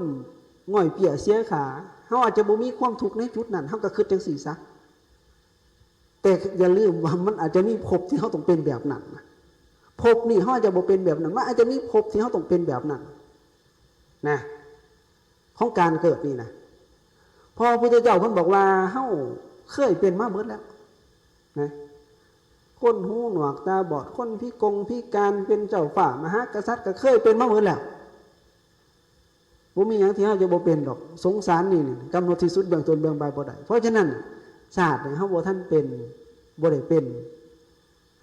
ງ່ອຍເປ້ຍເສຍຂາ. ເຮົາອາດຈະບໍ່ມີຄວາມທຸກໃນຈຸດນັ້ນ ເຮົາກໍຄິດຈັ່ງຊີ້ຊະ. ແຕ່ຢ່າລືມວ່າມັນອາດຈະມີພົບທີ່ເຮົາຕ້ອງເປັນແບບນັ້ນນະ. ພົບນີ້ເຮົາອາດຈະບໍ່ເປັນແບບນັ້ນ ມັນອາດຈະມີພົບທີ່ເຮົາຕ້ອງເປັນແບບນັ້ນນະ ຂອງການເກີດນີ້ນະ. ເພາະພະພຸດທະເຈົ້າເພິ່ນບອກວ່າເຮົາເຄີຍເປັນມາເບິດແລ້ວນະ. ຄົນຫູໜວກຕາບອດ, ຄົນພິກົງພິການ, ເປັນເຈົ້າຟ້າມະຫາກະສັດ ກໍເຄີຍເປັນມາເບິດແລ້ວ. ບໍ່ມີຫຍັງທີ່ເຮົາຈະບໍ່ເປັນດອກ. ສົງສານນີ້ ກຳນົດທີ່ສຸດເບື້ອງຕົ້ນເບື້ອງປາຍບໍ່ໄດ້. ເພາະສະນັ້ນ ຊາດນີ້ເຮົາບໍ່ທັນເປັນ, ບໍ່ໄດ້ເປັນ,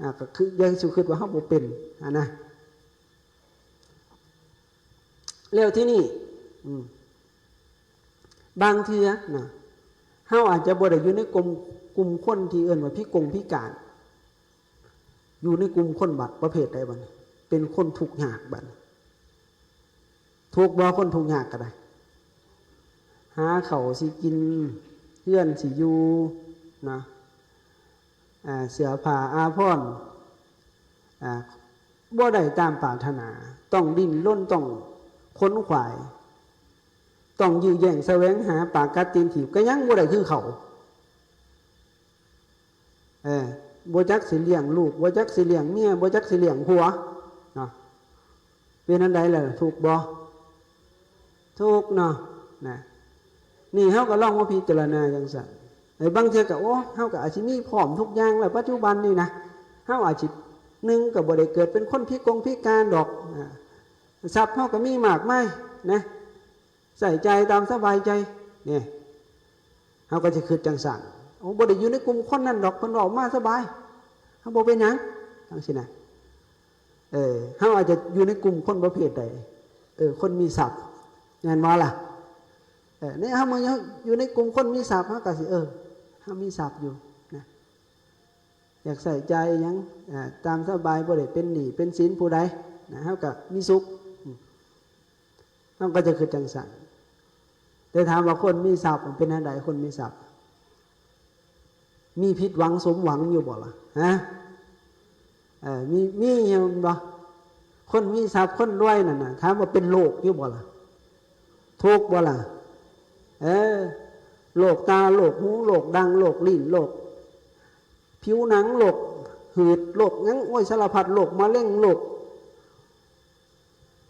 ອາ ກໍຄືຢ່າສູ່ຄິດວ່າເຮົາບໍ່ເປັນ, ອາ ນະ. ແລ້ວທີນີ້ ອືມ ບາງເທື່ອນະ ເຮົາອາດຈະບໍ່ໄດ້ຢູ່ໃນກຸ່ມ, ກຸ່ມຄົນທີ່ເອີ້ນວ່າພິກົງພິການ, ຢູ່ໃນກຸ່ມຄົນບັດປະເພດໃດບັດນີ້? ເປັນຄົນທຸກຍາກບັດນີ້. ທຸກບໍ່? ຄົນທຸກຍາກກໍໄດ້ ຫາເຂົ້າຊິກິນ, ເຮືອນຊິຢູ່ນະ, ອາ ເສື້ອຜ້າອາພອນ ອາ ບໍ່ໄດ້ຕາມປາດຖະໜາ, ຕ້ອງດີ້ນລົນ, ຕ້ອງຂົນຂວາຍ, ຕ້ອງຢື້ແຍ່ງສະແຫວງຫາ, ປາກກັດຕີນຖີບ ກໍຍັງບໍ່ໄດ້ຄືເຂົາ. ເອີ ບໍ່ຈັກຊິລ້ຽງລູກ, ບໍ່ຈັກຊິລ້ຽງເມຍ, ບໍ່ຈັກຊິລ້ຽງຜົວເນາະ. ເປັນອັນໃດລະ? ທຸກບໍ່? ທຸກເນາະ ນະ. ນີ້ເຮົາກໍລອງມາພິຈາລະນາຈັ່ງຊັ້ນ. ເອີ ບາງເທື່ອກໍ ໂອ້ ເຮົາກໍອາດຊິມີພ້ອມທຸກຢ່າງແລ້ວ ປັດຈຸບັນນີ້ນະ. ເຮົາອາດຊິ ໜຶ່ງ ກໍບໍ່ໄດ້ເກີດເປັນຄົນພິກົງພິການດອກ, ອາ ຊັບເຮົາກໍມີມາກມາຍນະ, ໃຊ້ຈ່າຍຕາມສະບາຍໃຈ. ນີ້ ເຮົາກໍຈະຄິດຈັ່ງຊັ້ນ. ໂອ້ ບໍ່ໄດ້ຢູ່ໃນກຸ່ມຄົນນັ້ນດອກ, ເພິ່ນເວົ້າມາສະບາຍ, ເຮົາບໍ່ເປັນຫຍັງ ຈັ່ງຊີ້ນະ. ເອີ ເຮົາອາດຈະຢູ່ໃນກຸ່ມຄົນປະເພດໃດ? ເອີ ຄົນມີຊັບ ແມ່ນບໍ່ລະ? ເອີ ໃນເຮົາມາຢູ່ໃນກຸ່ມຄົນມີຊັບ ເຮົາກໍຊິ ເອີ ເຮົາມີຊັບຢູ່ນະ, ຢາກໃຊ້ຈ່າຍອີ່ຫຍັງ ອາ ຕາມສະບາຍ, ບໍ່ໄດ້ເປັນໜີ້ເປັນສິນຜູ້ໃດນະ, ເຮົາກໍມີສຸກ. ອືມ ເຮົາກໍຈະຄິດຈັ່ງຊັ້ນ. ແຕ່ຖາມວ່າຄົນມີຊັບມັນເປັນແນວໃດ? ຄົນມີຊັບມີຜິດຫວັງສົມຫວັງຢູ່ບໍ່ລະ? ຮະ? ເອີ ມີ ມີຢູ່ແມ່ນບໍ່? ຄົນມີຊັບ ຄົນລວຍນັ້ນນະ ຖາມວ່າເປັນໂລກຢູ່ບໍ່ລະ? ທຸກບໍ່ລະ? ເອີ ໂລກຕາ, ໂລກຫູ, ໂລກດັງ, ໂລກລີ້ນ, ໂລກຜິວໜັງ, ໂລກຫືດ, ໂລກຫຍັງ ໂອ້ຍ ສາລະພັດໂລກ, ມະເຮັງໂລກ.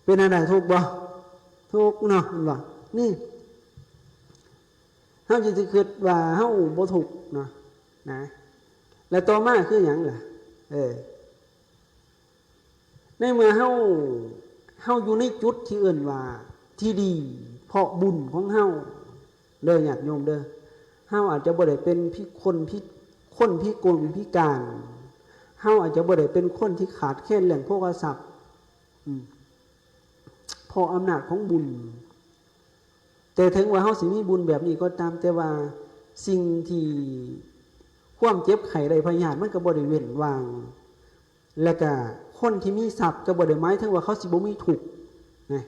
ເປັນອັນໃດ? ທຸກບໍ່? ທຸກເນາະ ເຫັນບໍ່? ນີ້ ເຮົາຊິ ຊິຄິດວ່າເຮົາບໍ່ທຸກເນາະ ນະ. ແລ້ວຕໍ່ມາຄືຫຍັງລະ? ເອີ ໃນເມື່ອເຮົາ ເຮົາຢູ່ໃນຈຸດທີ່ເອີ້ນວ່າທີ່ດີ ເພາະບຸນຂອງເຮົາ ເດີຍາດໂຍມເດີ, ເຮົາອາດຈະບໍ່ໄດ້ເປັນພິ ຄົນພິ ຄົນພິກົງພິການ, ເຮົາອາດຈະບໍ່ໄດ້ເປັນຄົນທີ່ຂາດແຄນເລື່ອງໂພຄະຊັບ ອືມ ເພາະອຳນາດຂອງບຸນ. ແຕ່ເຖິງວ່າເຮົາຊິມີບຸນແບບນີ້ກໍຕາມ, ແຕ່ວ່າສິ່ງທີ່ ຄວາມເຈັບໄຂ້ໄດ້ພະຍາດ ມັນກໍບໍ່ໄດ້ເວັ້ນວ່າງ, ແລ້ວກະຄົນທີ່ມີຊັບກໍບໍ່ໄດ້ໝາຍເຖິງວ່າເຂົາຊິບໍ່ມີທຸກນະ.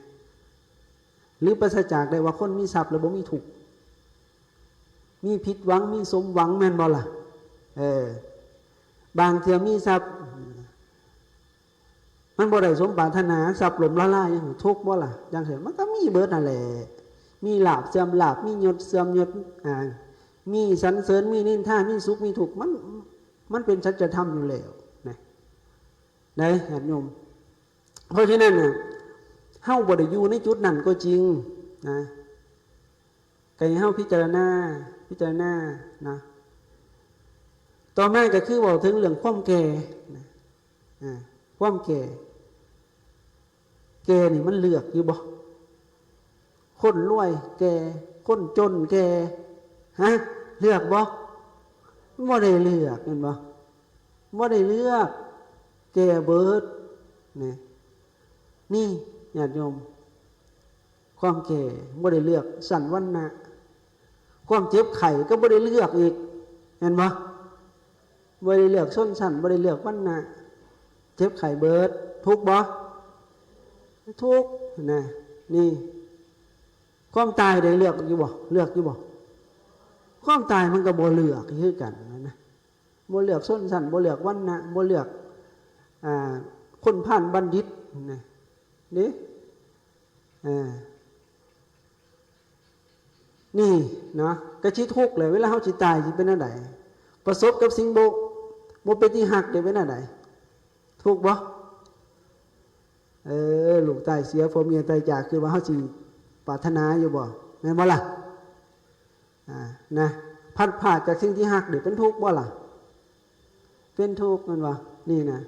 ຫຼືປາສະຈາກໄດ້ວ່າຄົນມີຊັບແລ້ວບໍ່ມີທຸກ, ມີຜິດຫວັງ ມີສົມຫວັງ ແມ່ນບໍ່ລະ? ເອີ ບາງເທື່ອມີຊັບ ມັນບໍ່ໄດ້ສົມປາດຖະໜາ, ຊັບລົ້ມລະລາຍ ຍັງທຸກບໍ່ລະ? ຈັ່ງຊີ້ ມັນກໍມີເບິດຫັ້ນແຫຼະ, ມີລາບເສື່ອມລາບ, ມີຍົດເສື່ອມຍົດ, ອາ ມີສັນເສີນ, ມີນິນທາ, ມີສຸກມີທຸກ, ມັນ ມັນເປັນສັດຈະທຳຢູ່ແລ້ວນະ ນະຍາດໂຍມ. ເພາະສະນັ້ນນະ ເຮົາບໍ່ໄດ້ຢູ່ໃນຈຸດນັ້ນກໍຈິງນະ, ກໍໃຫ້ເຮົາພິຈາລະນາ ພິຈາລະນານະ. ຕໍ່ມາກໍຄືເວົ້າເຖິງເລື່ອງຄວາມແກ່ນະ, ອາ ຄວາມແກ່ ແກ່ນີ້ມັນເລືອກຢູ່ບໍ່? ຄົນລວຍແກ່ ຄົນຈົນແກ່ ຮະ ເລືອກບໍ່? ບໍ່ໄດ້ເລືອກ ແມ່ນບໍ່? ບໍ່ໄດ້ເລືອກ ແກ່ເບິດນະ. ນີ້ຍາດໂຍມ ຄວາມແກ່ບໍ່ໄດ້ເລືອກຊັ້ນວັນນະ, ຄວາມເຈັບໄຂ້ກໍບໍ່ໄດ້ເລືອກອີກ ແມ່ນບໍ່? ບໍ່ໄດ້ເລືອກຊົນຊັ້ນ ບໍ່ໄດ້ເລືອກວັນນະ, ເຈັບໄຂ້ເບິດ. ທຸກບໍ່? ທຸກນະ. ນີ້ ຄວາມຕາຍໄດ້ເລືອກຢູ່ບໍ່? ເລືອກຢູ່ບໍ່? ຄວາມຕາຍມັນກໍບໍ່ເລືອກຄືກັນນະ, ບໍ່ເລືອກຊົນຊັ້ນ ບໍ່ເລືອກວັນນະ ບໍ່ເລືອກ ຄົນຜ່ານບັນດິດນະ ເດ້ ເອີ ນີ້ນະ ກະຊິທຸກແຫຼະ ເວລາເຮົາຊິຕາຍຊິເປັນແນວໃດ? ປະສົບກັບສິ່ງບໍ່ ບໍ່ເປັນທີ່ຮັກໄດ້ເປັນແນວໃດ? ທຸກບໍ່? ເອີ ລູກຕາຍເສຍ ພໍ່ເມຍຕາຍຈາກ ຄືວ່າເຮົາຊິປາດຖະໜາຢູ່ບໍ່? ແມ່ນບໍ່ລະ? ອ່າ ນະ ພັດພາກຈາກສິ່ງທີ່ຮັກນີ້ເປັນທຸກບໍ່ລະ? ເປັນທຸກແມ່ນບໍ່? ນີ້ນະ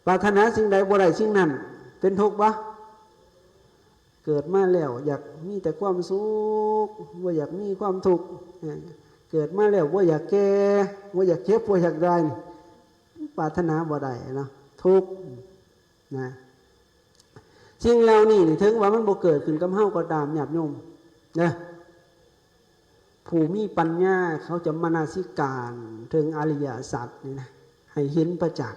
ປາດຖະໜາສິ່ງໃດບໍ່ໄດ້ສິ່ງນັ້ນ ເປັນທຸກບໍ່? ເກີດມາແລ້ວຢາກມີແຕ່ຄວາມສຸກ ບໍ່ຢາກມີຄວາມທຸກ ເອີ ເກີດມາແລ້ວບໍ່ຢາກແກ່ ບໍ່ຢາກເຈັບ ບໍ່ຢາກຕາຍ ປາດຖະໜາບໍ່ໄດ້ເນາະ ທຸກນະ. ສິ່ງເຫຼົ່ານີ້ນີ້ ເຖິງວ່າມັນບໍ່ເກີດຂຶ້ນກັບເຮົາກໍຕາມ ຍາດໂຍມເດີ ຜູ້ມີປັນຍາເຂົາຈະມະນະສິການເຖິງອະລິຍະສັດນີ້ນະ ໃຫ້ເຫັນປະຈັກ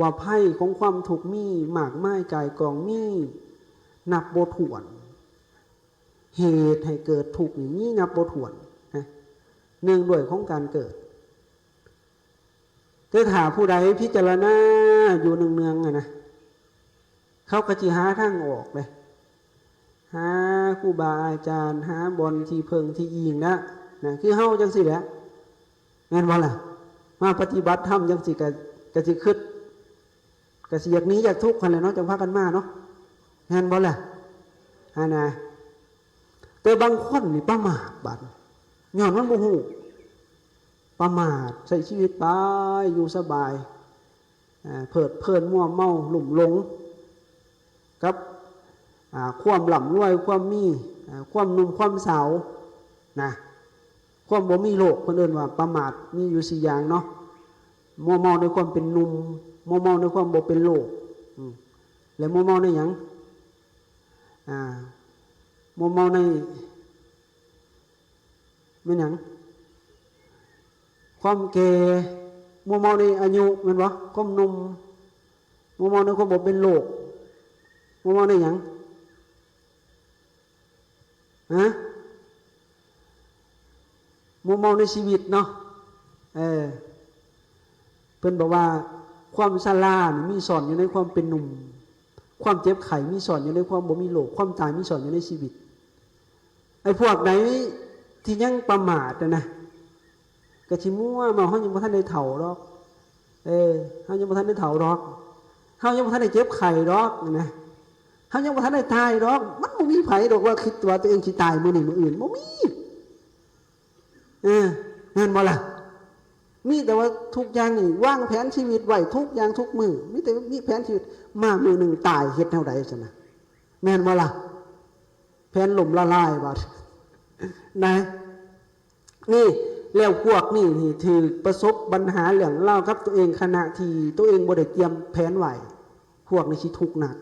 ວ່າໄພຂອງຄວາມທຸກມີມາກມາຍກ່າຍກອງ ມີນັບບໍ່ຖ້ວນ ເຫດໃຫ້ເກີດທຸກນີ້ມີນັບບໍ່ຖ້ວນນະ ເນື່ອງດ້ວຍຂອງການເກີດ. ແຕ່ຖ້າຜູ້ໃດພິຈາລະນາຢູ່ເນືອງໆ ຫັ້ນນະ ເຂົາກໍຊິຫາທາງອອກເດ້ ຫາຄູບາອາຈານ ຫາບ່ອນທີ່ເພິ່ງທີ່ອີງນະ ນະ ຄືເຮົາຈັ່ງຊີ້ແຫຼະ ແມ່ນບໍ່ລະ? ມາປະຕິບັດທຳຈັ່ງຊີ້ກໍ ກໍຊິຄິດ ກໍຊິຢາກໜີຈາກທຸກຫັ້ນແຫຼະເນາະ ຈັ່ງພາກັນມາເນາະ ແມ່ນບໍ່ລະ? ຫັ້ນນະ ແຕ່ບາງຄົນນີ້ປະໝາດບາດ ຍ້ອນມັນບໍ່ຮູ້ ປະໝາດ ໃຊ້ຊີວິດໄປ ຢູ່ສະບາຍ ເພີດເພີນມົວເມົາ ລຸ່ມຫຼົງກັບ ອ່າ ຄວາມລ່ຳລວຍ ຄວາມມີ ອ່າ ຄວາມໜຸ່ມຄວາມສາວນະ ຄວາມບໍ່ມີໂລກ ເພິ່ນເອີ້ນວ່າປະໝາດ ມີຢູ່ສີ່ຢ່າງເນາະ ມົວເມົາໃນຄວາມເປັນໜຸ່ມ ມົວເມົາໃນຄວາມບໍ່ເປັນໂລກ ອືມ ແລະ ມົວເມົາໃນຫຍັງ? ອ່າ ມົວເມົາໃນ ແມ່ນຫຍັງ? ຄວາມແກ່ ມົວເມົາໃນອາຍຸ ແມ່ນບໍ່? ຄວາມໜຸ່ມ ມົວເມົາໃນຄວາມບໍ່ເປັນໂລກ ມົວເມົາໃນຫຍັງ? ຮະ? ມົວເມົາໃນຊີວິດເນາະ ເອີ ເພິ່ນບອກວ່າ ຄວາມຊະລານີ້ມີຊ່ອນຢູ່ໃນຄວາມເປັນໜຸ່ມ ຄວາມເຈັບໄຂ້ມີຊ່ອນຢູ່ໃນຄວາມບໍ່ມີໂລກ ຄວາມຕາຍມີຊ່ອນຢູ່ໃນຊີວິດ. ໄອ້ພວກໃດທີ່ຍັງປະໝາດຫັ້ນນະ ກໍຊິມົວເມົາ ເຮົາຍັງບໍ່ທັນໄດ້ເຖົ້າດອກ ເອີ ເຮົາຍັງບໍ່ທັນໄດ້ເຖົ້າດອກ ເຮົາຍັງບໍ່ທັນໄດ້ເຈັບໄຂ້ດອກນະ ເຮົາຍັງບໍ່ທັນໄດ້ຕາຍດອກ. ມັນບໍ່ມີໃຜດອກວ່າຄິດວ່າຕົວເອງຊິຕາຍມື້ນີ້ມື້ອື່ນ ບໍ່ມີ. ເອີ ແມ່ນບໍ່ລະ? ມີແຕ່ວ່າທຸກຢ່າງນີ້ ວາງແຜນຊີວິດໄວ້ທຸກຢ່າງທຸກມື້ ມີແຕ່ມີແຜນຊີວິດ ມາມື້ໜຶ່ງຕາຍເຮັດແນວໃດຊັ້ນນະ? ແມ່ນບໍ່ລະ? ແຜນລົ້ມລະລາຍບາດ ນະ ນີ້ ແລ້ວພວກນີ້ນີ້ຖືກປະສົບບັນຫາເລື່ອງລາວກັບຕົວເອງ ຂະນະທີ່ຕົວເອງບໍ່ໄດ້ຕຽມແຜນໄວ້ ພວກນີ້ຊິທຸກໜັກ.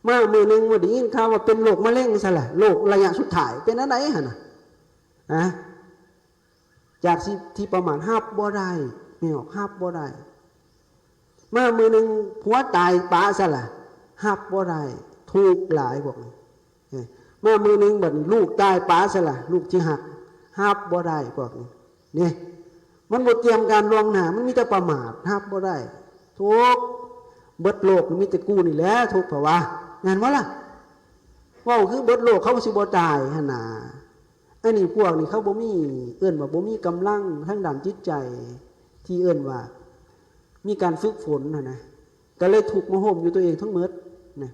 ມາມື້ໜຶ່ງມາໄດ້ຍິນຂ່າວວ່າເປັນໂລກມະເຮັງຊະລະ ໂລກໄລຍະສຸດທ້າຍ ເປັນອັນໃດຫັ້ນນະ? ຮະ? ຈາກທີ່ ທີ່ປະໝາດ ຮັບບໍ່ໄດ້ ແມ່ອອກ ຮັບບໍ່ໄດ້. ມາມື້ໜຶ່ງຜົວຕາຍປະຊະລະ ຮັບບໍ່ໄດ້ ທຸກຫຼາຍພວກນີ້. ເອີ ມາມື້ໜຶ່ງບັດນີ້ລູກຕາຍປະຊະລະ ລູກທີ່ຮັກ ຮັບບໍ່ໄດ້ພວກນີ້. ນີ້ ມັນບໍ່ຕຽມການລ່ວງໜ້າ ມັນມີແຕ່ປະໝາດ ຮັບບໍ່ໄດ້ ທຸກ. ເບິດໂລກມີແຕ່ກູນີ້ແຫຼະທຸກ ເພາະວ່າ ແມ່ນບໍ່ລະ? ເວົ້າຄືເບິດໂລກ ເຂົາກໍຊິບໍ່ຕາຍຫັ້ນນາ. ອັນນີ້ພວກນີ້ເຂົາບໍ່ມີ ເອີ້ນວ່າບໍ່ມີກຳລັງທາງດ້ານຈິດໃຈ ທີ່ເອີ້ນວ່າມີການຝຶກຝົນຫັ້ນນະ ກໍເລີຍທຸກມາໂຮມຢູ່ຕົວເອງທັງໝົດນະ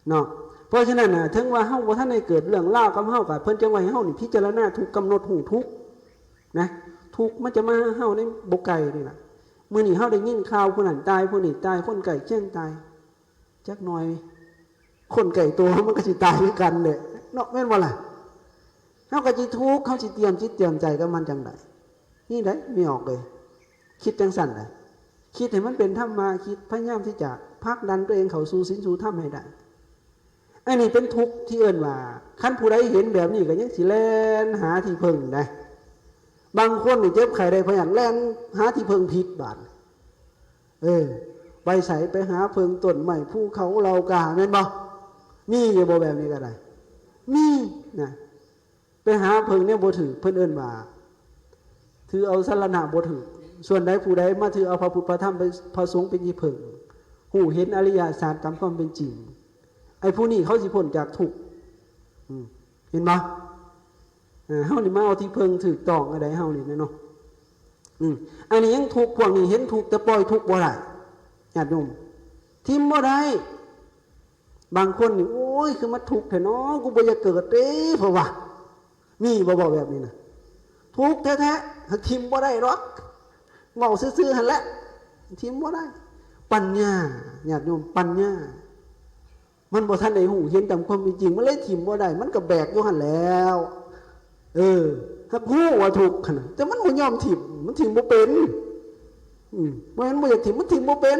ເນາະ. ເພາະສະນັ້ນນະ ເຖິງວ່າເຮົາບໍ່ທັນໄດ້ເກີດເລື່ອງລາວກັບເຮົາ ກໍເພິ່ນຈັ່ງວ່າໃຫ້ເຮົານີ້ພິຈາລະນາທຸກ ກຳນົດຮູ້ທຸກນະ ທຸກມັນຈະມາຫາເຮົາໃນບໍ່ໄກນີ້ລະ. ມື້ນີ້ເຮົາໄດ້ຍິນຂ່າວຜູ້ນັ້ນຕາຍ ຜູ້ນີ້ຕາຍ ຄົນໃກ້ຄຽງຕາຍ ຈັກໜ່ອຍຄົນໃກ້ໂຕເຮົາມັນກໍຊິຕາຍຄືກັນແຫຼະເນາະ ແມ່ນບໍ່ລະ? ເຮົາກໍຊິທຸກ ເຮົາຊິຕຽມຈິດຕຽມໃຈກັບມັນຈັ່ງໃດ? ນີ້ໄດ໋ ແມ່ອອກເອີຍ ຄິດຈັ່ງຊັ້ນໄດ໋ ຄິດໃຫ້ມັນເປັນທຳມະ ຄິດພະຍາຍາມທີ່ຈະຜັກດັນຕົວເອງເຂົ້າສູ່ສິນສູ່ທຳໃຫ້ໄດ້. ອັນນີ້ເປັນທຸກທີ່ເອີ້ນວ່າ ຄັນຜູ້ໃດເຫັນແບບນີ້ກໍຍັງຊິແລ່ນຫາທີ່ເພິ່ງໄດ໋. ບາງຄົນນີ້ເຈັບໄຂ້ໄດ້ພະຍາດ ແລ່ນຫາທີ່ເພິ່ງຜິດບາດ ເອີ ໄປໃສ ໄປຫາເພິ່ງຕົ້ນໄມ້ ພູເຂົາ ເຫຼົ່າກາ ແມ່ນບໍ່? ມີຢູ່ບໍ່ແບບນີ້ກໍໄດ້? ມີນະ. ໄປຫາເພິ່ງແນວບໍ່ຖືກ ເພິ່ນເອີ້ນວ່າ ຖືເອົາສະລະນະບໍ່ຖືກ ສ່ວນໃດຜູ້ໃດມາຖືເອົາພະພຸດພະທຳ ພະສົງເປັນທີ່ເພິ່ງ ຮູ້ເຫັນອະລິຍະສັດຕາມຄວາມເປັນຈິງ ໄອ້ຜູ້ນີ້ເຂົາຊິພົ້ນຈາກທຸກ ອືມ ເຫັນບໍ່? ເອີ ເຮົານີ້ມາເອົາທີ່ເພິ່ງຖືກຕ້ອງອັນໃດ ເຮົານີ້ນະເນາະ ອືມ ອັນນີ້ຍັງທຸກ ພວກນີ້ເຫັນທຸກ ແຕ່ປ່ອຍທຸກບໍ່ໄດ້ ຍາດໂຍມ ຖິ້ມບໍ່ໄດ້. ບາງຄົນນີ້ ໂອ້ຍ ຄືມາທຸກແທ້ເນາະ ກູບໍ່ຢາກເກີດເດ້ ເພິ່ນວ່າ ມີບໍ່ ເວົ້າແບບນີ້ນະ? ທຸກແທ້ໆ ຫາກຖິ້ມບໍ່ໄດ້ດອກ ເວົ້າຊື່ໆຫັ້ນແຫຼະ ຖິ້ມບໍ່ໄດ້. ປັນຍາ ຍາດໂຍມ ປັນຍາ ມັນບໍ່ທັນໄດ້ຮູ້ເຫັນຕາມຄວາມເປັນຈິງ ມັນເລີຍຖິ້ມບໍ່ໄດ້ ມັນກໍແບກຢູ່ຫັ້ນແລ້ວ. ເອີ ຮັບຮູ້ວ່າທຸກຫັ້ນນະ ແຕ່ມັນບໍ່ຍອມຖິ້ມ ມັນຖິ້ມບໍ່ເປັນ. ອືມ ບໍ່ແມ່ນບໍ່ຢາກຖິ້ມ ມັນຖິ້ມບໍ່ເປັນ.